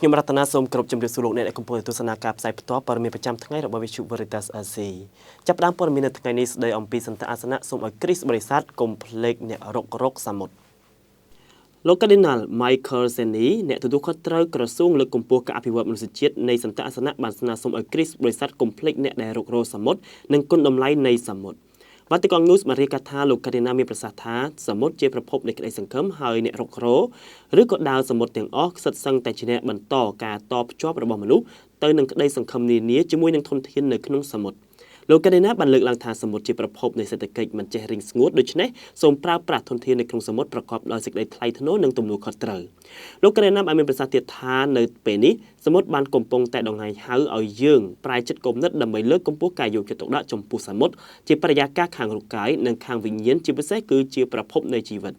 ខ្ញុំរតនាសូមគោរពជម្រាបសួរលោកអ្នកដែលកំពុងទស្សនាការផ្សាយផ្ទាល់ព័ត៌មានប្រចាំថ្ងៃរបស់ Vithu Veritas Asia ចាប់ផ្ដើមព័ត៌មាននៅថ្ងៃនេះស្ដីអំពីសន្តអាសនៈសូមឲ្យគ្រីស្ទបរិស័ទកុំភ្លេចអ្នករុករកសមុទ្រលោក Cardinal Michael Czerny អ្នកទទួលខុសត្រូវក្រសួងលើកកម្ពស់ការអភិវឌ្ឍមនុស្សជាតិនៃសន្តអាសនៈបានស្នើសុំឲ្យគ្រីស្ទបរិស័ទកុំភ្លេចអ្នកដែលរុករកសមុទ្រនិងគុណតម្លៃនៃសមុទ្រវ៉ាទីកង់ News បានរាយការណ៍ថាលោកកាឌីណាមានប្រសាសន៍ថាសមុទ្រជាប្រភពនៃក្តីសង្ឃឹមហើយអ្នករុករកឬក៏ដើរសមុទ្រទាំងអស់សិតសឹងតែជាអ្នកបន្តការតភ្ជាប់របស់មនុស្សទៅនឹងក្តីសង្ឃឹមនានាជាមួយនឹងធនធាននៅក្នុងសមុទ្រលោកកាឌីណាបានលើកឡើងថាសមុទ្រជាប្រភពនៃសេដ្ឋកិច្ចមិនចេះរីងស្ងួតដូច្នេះសូមប្រើប្រាស់ធនធាននៅក្នុងសមុទ្រប្រកបដោយសេចក្តីថ្លៃថ្នូរនិងទំនួលខុសត្រូវលោកកាឌីណាបានមានប្រសាសន៍ទៀតថានៅពេលនេះសមុទ្របានកំពុងតែដង្ហែហៅឲ្យយើងប្រែចិត្តគំនិតដើម្បីលើកកម្ពស់ការយកចិត្តទុកដាក់ចំពោះសមុទ្រជាបរិយាកាសខាងរូបកាយនិងខាងវិញ្ញាណជាពិសេសគឺជាប្រភពនៃជីវិត។